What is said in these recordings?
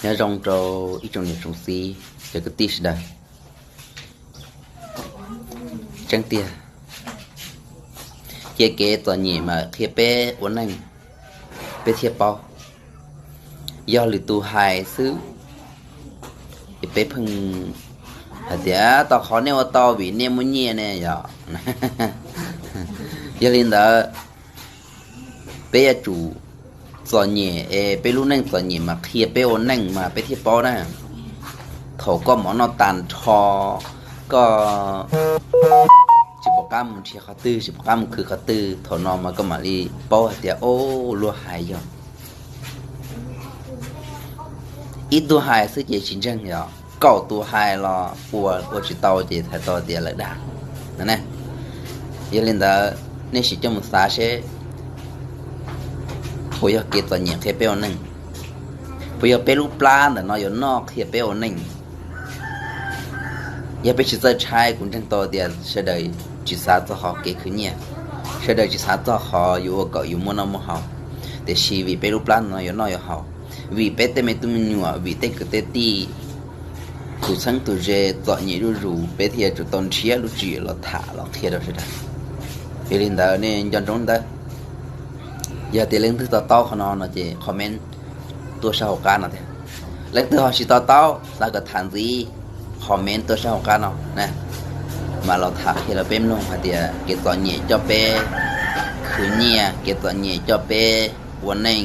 Nyob zoo rau ib tsoom niam tsoom txiv cov kwv tij sawv daws. Tseeb tiag, cia kev txom nyem mas qhia peb ua neej, peb thiaj paub. Yog lwm tus hais xwb es peb pheej hais tias tau qhov nej ua tau vim nej muaj nyiaj ne yog. Yog li ntawd, peb yuav tsum txom nyem es peb lub neej txom nyem mas qhia peb ua neej mas peb thiaj paub na. Thaum koj mov noj tag nrho, koj tsis pom qab mus nrhiav qhov twg, tsis pom qab mus khwv qhov twg, thaum no mas koj mam li paub hais tias o, luag hais yog ib tug hais xwb ces tsis ntseeg, yog kaum tus hais los ua ua tsis tau ces hais tau tias lawm dag. Yog li ntawd, nej sim coj mus xav seb puas yog kev txom nyem qhia peb ua neej, puas yog peb lub plab ntawm no yuav noj qhia peb ua neej. Yog peb tsis txawj tshaib, kuv ntseeg tau tias sawv daws tsis xav txog qhov kev khwv nyiaj, sawv daws tsis xav txog qhov yuav ua kom yus muaj noj muaj haus. Tiam sis vim peb lub plab no yuav noj yuav haus, vim peb tej me tub me nyuam, vim tej kwv tej tij, tus txheeb tus ze txom nyem zuj zus, peb thiaj yuav tsum tau nrhiav lub tswv yim los tham los qhia rau sawv daws. Yog li ntawd nej nco ntsoov ntawd. Yog tias leej twg to taub qhov no no ces comment tuaj sab hauv qab no thiab. Leej twg ho tsis to taub xav kom tham ntxiv, comment tuaj sab hauv qab no na, mam los tham qhia rau peb mloog hais tias kev txom nyem coj peb khwv nyiaj, kev txom nyem coj peb ua neej,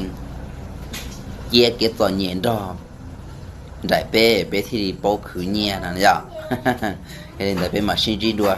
cia kev txom nyem nrog nraim peb, peb thiaj li paub khwv nyiaj no yog. Yog li ntawd peb mam sib ntsib dua.